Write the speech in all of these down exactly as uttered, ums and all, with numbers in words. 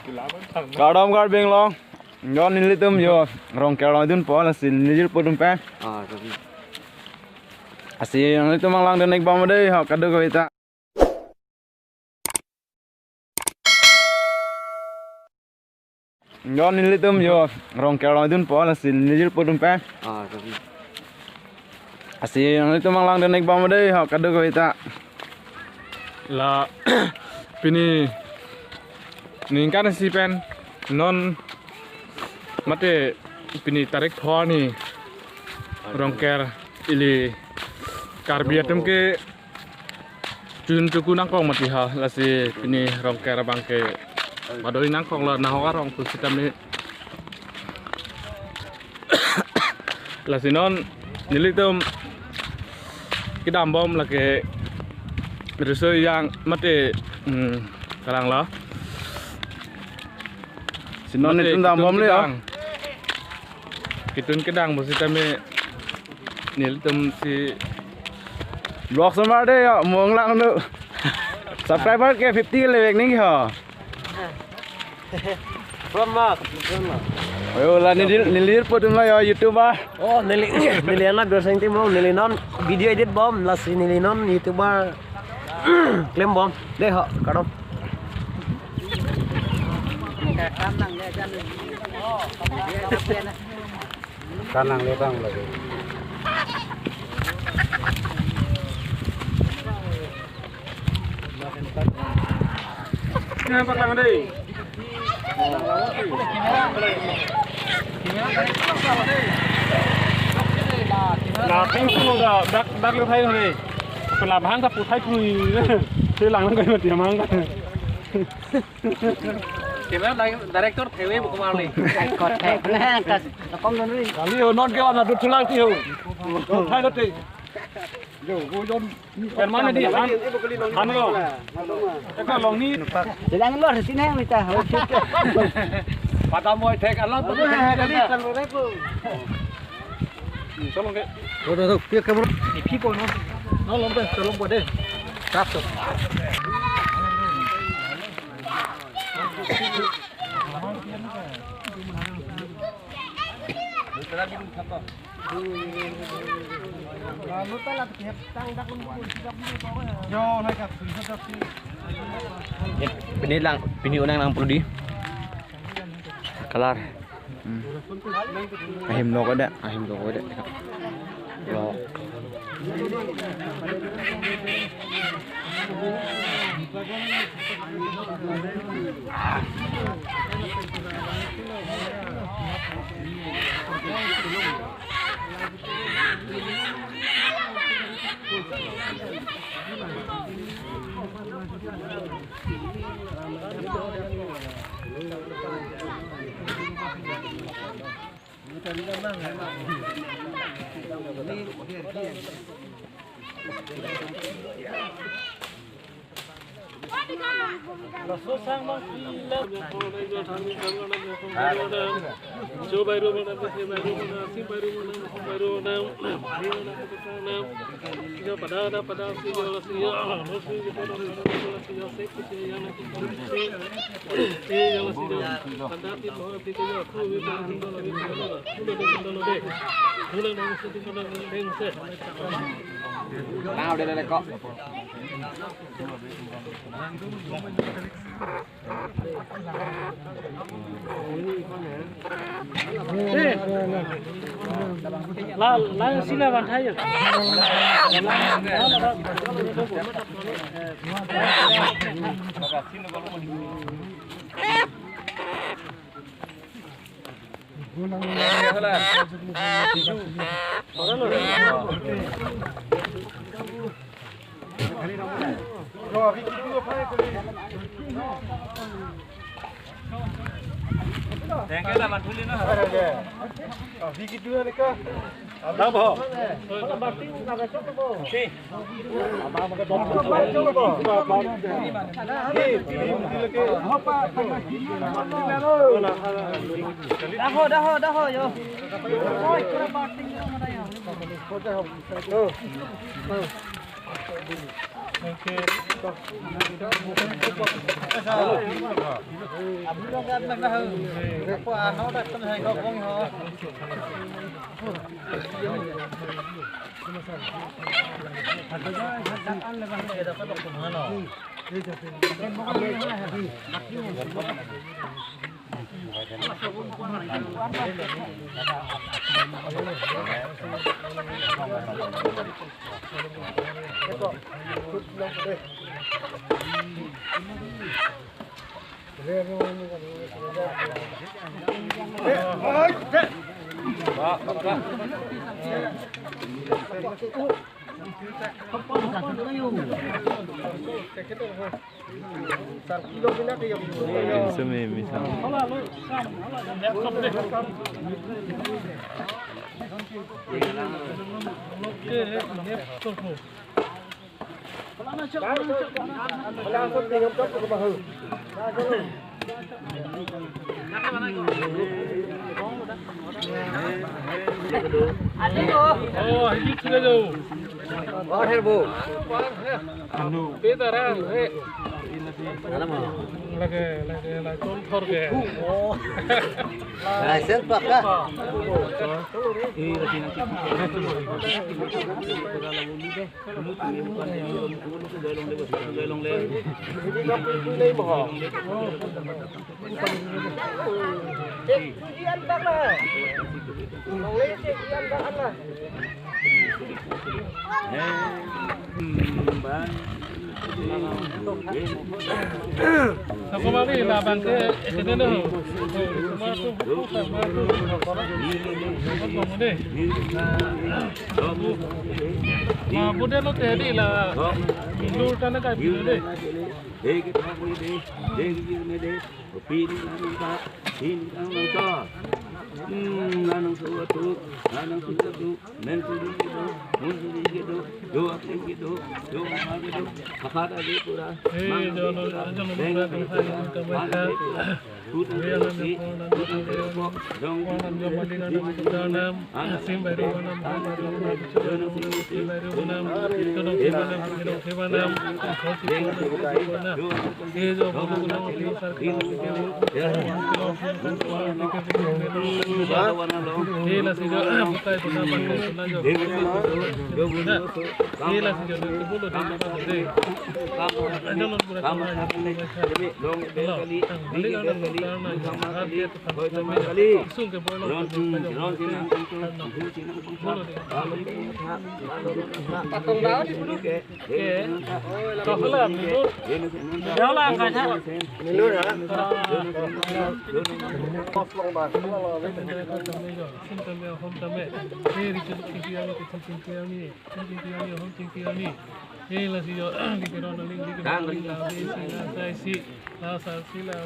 Kardom Karbi Anglong. Jo nelitum jo Rongker along dunpo, lasi neli jirpo atum pen. Ah, jadi. Lasi nelitum nanglangdun-ik bom dei, ho kadokave ta. Jo nelitum jo Rongker along dunpo, lasi neli jirpo atum pen. Ah, jadi. Lasi nelitum nanglangdun-ik bom dei, ho kadokave ta. La pini ningkan isi pen non mate pini tarik pho arni Rongker ili Karbi atum ke chun chuku nangkok mati ha, lasi pini Rongker abang ke madoi nangkok la nahok arong pusitame. Lasi non nelitum kedam bom lake riso ejang mate, hmm, kalang la. Si non mate nelitum dam bom ketun le ya. Kedang. Ketun kedang pusitame nelitum si vlog somar dei ya, mong lang nu. Subscriber ke fifty le vek ning ho. From Mark, from Mark. Ayo la neli, neli jirpo atum la ya YouTuber. Oh, neli, neli anak Dorseng Timung, neli non video edit bom, lasi neli non YouTuber klem bom. Dei ho, kardom. Kanang lebang lagi. Ini nampak tangan deh. Lapeng tu dah dak dak lu thai hore. Pelabang ka puthai pui. Silang nang kai mati mang ka. Camera di-, director thewe buku mali. Kot thek. Nah, kas, lakom don ri. Kali ho non ke wana dut sulang ti ho. Thai lo te. Yo, go don. Permane di han. Han lo. Eka long ni. Silang lo sini yang minta. Pada moi thek alam. Kali kan lo ko. Cholong ke. Tuh, tuh, tuh, piak ke, bro. Iphi ko no. No, long pe, cholong ko dei. Rap tuh. Yo, naik kat, sini, sini. Pini lang, pini unang lang puluh di. Kalar. Hmm. Ahim lo ko dei, ahim lo ko dei. Lo. Nah, udah ada kok. Eh. La, la sila van thai. Daho, daho, daho, yo. Oi, kurang bating, kurang mana ya? Oh, ini sudah jauh. Anu. Beda orang, eh. Lagi, lagi, lagi contoh ke. Oh. License pakai. Sako mari la bangke ekene no. Semua tu buku sama tu. Apa mo de? Ma bude lo te di la. Lur tana kai bude. Degi thok ni de, degi jir ni de, pini nang ta, pini nang ta. Hmm, nanang su atuk, nanang su atuk, men su di gitu, mun su di gitu, do ak di gitu, do ak di gitu, hakat agi pura, eh, mang agi pura, deng agi pura, mang agi pura. Patong daun di bulu. Tohla, minur. Daun la angkanya. Minur ya. Sim tame, hom tame. Hei, ri chingki ami, ri chingki ami. Ri chingki ami, hom chingki ami. Hei, lasi jo, ri keron aling, ri keron aling, la, ri si, la, sai si, la, sa si, la.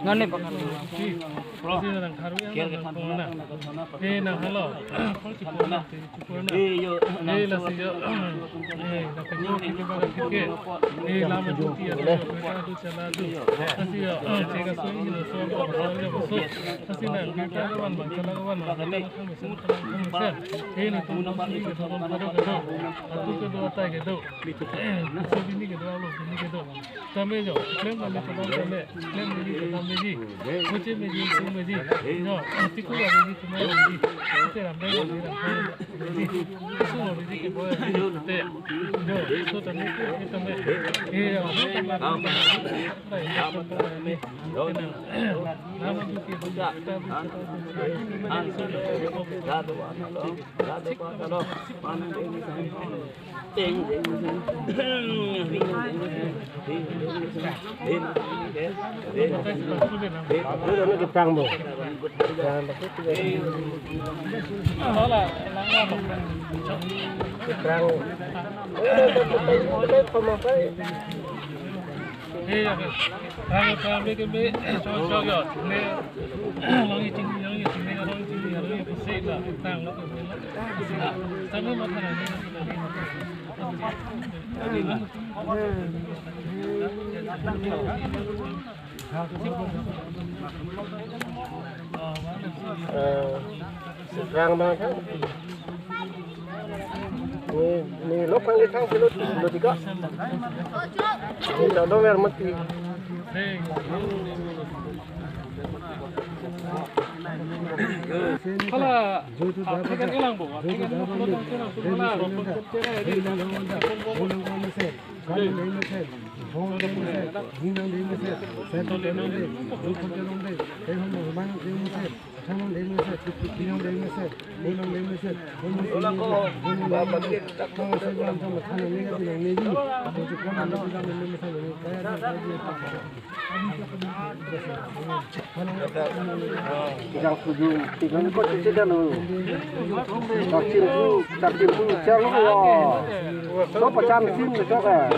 Ngan ne pakan. Eh, nang halo. Eh, yo, eh, lasi yo. Eh, la penyok ke ba ke. Eh, lama juti ya. Adu chala adu. Lasi yo. Eh, cek aso ini so so so. Lasi nang kita kawan bang chala kawan. Ini tuh, atu kedo, atai kedo. Bini kedo, alo, bini kedo. Tame jo, klem tame, tame, klem tame, tame ji. Muche meji, tu meji. Jo, tiku meji, tu meji. Ite ram dai, ram dai. Su meji ke boy, te. Jo, su tame, tame. Eh, jo, tame. Hei, ya, ya. Rang, rang, be, ke, be, chok, chok, ya. Ne, long i ching, long i ching, ne, long i ching, long i ching, la, tang, lo, ke, be, la. Tang, lo, ma, tang, lo, ke, be, la. Eh, Rang bang thang. Ni, ni lok kang di thang silo, silo tiga. Ni ta domer mati. Hala, African kelang bo, African kelang bo, kelang bo, kelang bo, kelang bo, kelang bo. Jang tujuh, tiga ni kok cuci dah lo. Cak cimpu, cak cimpu, cak lo ya. So pacam sim, so ka.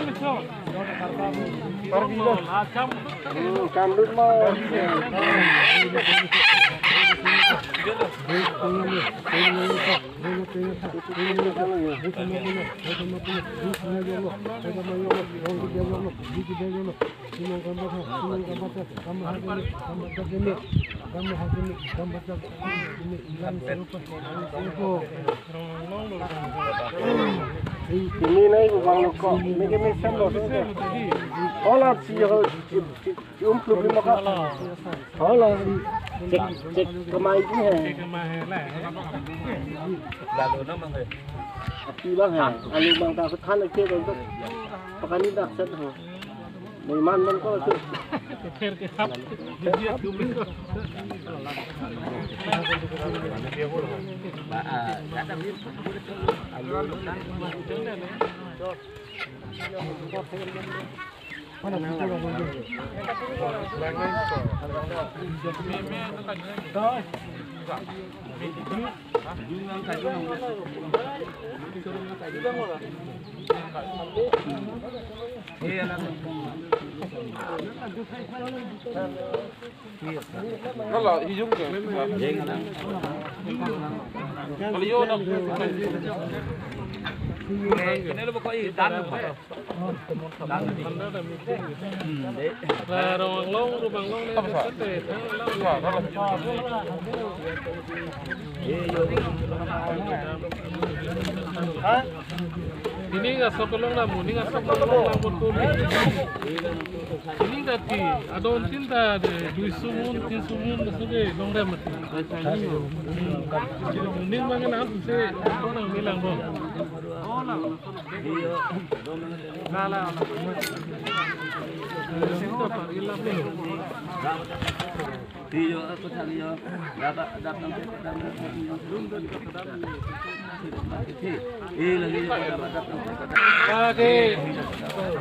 Hmm, cam lut ma. Ini nai bu bang lo ko, mege mesen lo. Ola si ho, si, si, si um plup lima ka. Ola, cek, cek kemai ini hai. Lalu nama hai. Api bang hai. Alu bang ta kuthan lagi tu. Pakan ini dak set ho. Maiman man ko tu. Hala, hijung ke? Kalau yo na. Rong Anglong, Rong Anglong ni. Ini ngasok kelong na mu, ini ngasok kelong na mu tu. Ini tadi, adon tinta de, dui sumun, tin sumun, sudah longrem mati. Ini mangan apa sih? Orang bilang dong. Lagi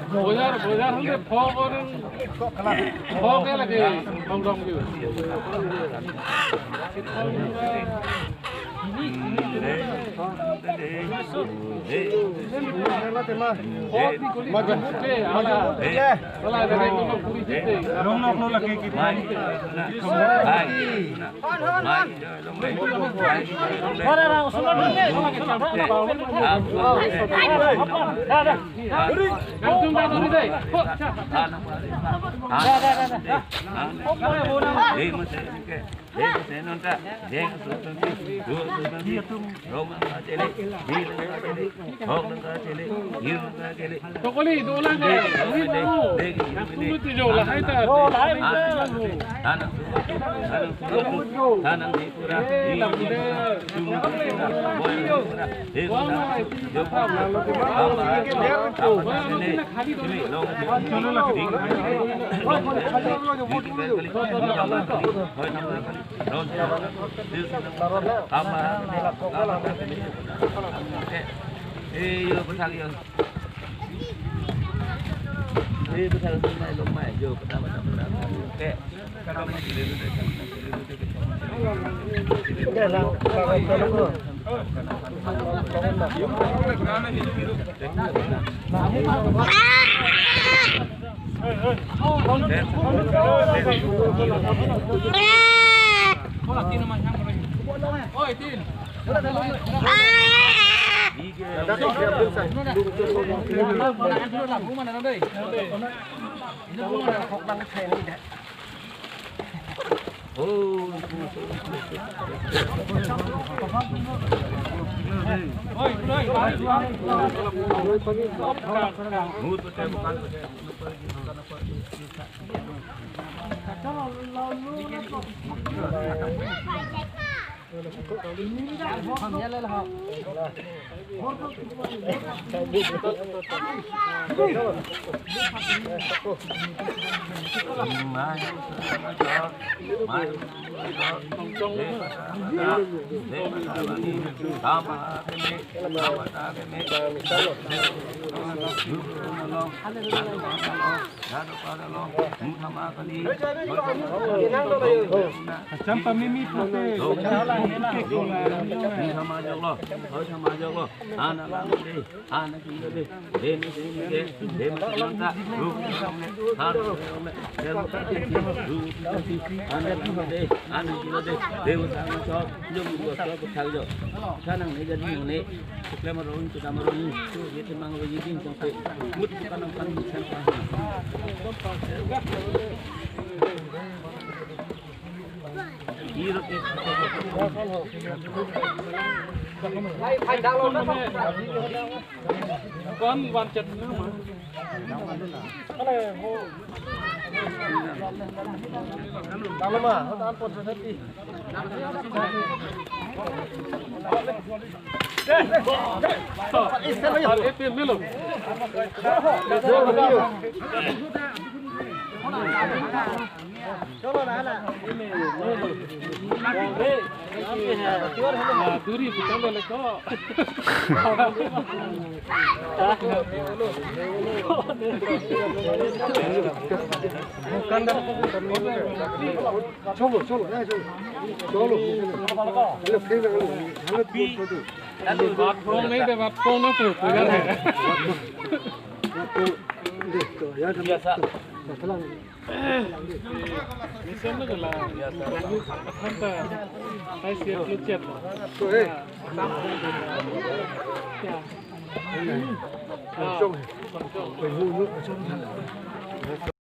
bojar, bojar hande phok orang, phok ke lagi dong dong ju. Tokoli, dolang ke. Ini mau. Yang tunggu tujuh lah, hai ta. Oh, lahai ta. Acham pamimi pute. Muthamajoklo, muthamajoklo. Ana lang de, ana kilo de. Dema dema de, dema dema de. Ru, ru, ru, ru, ru, ru, ana kilo de, ana kilo de. Dema dema de. Jom dua so ko thang jo. Kanang ne jadi ne. Seklem arong, kedam arong, yete mang arong yiding tong pe. Mut kanang kan sen pa. Iro ke. Kon wan chat na ma. Dalama, hot an pon sa ti. Ar A P L melo. Duri bukan lele ko. Cholo, cholo, eh, cholo. Cholo. Hello, free na, hello. Hello, hello. Bathroom nahi de, bathroom na pura pura hai. Mission na gala. Athanta. Hai siap lu chat. To, eh. Ya. Chong. Chong.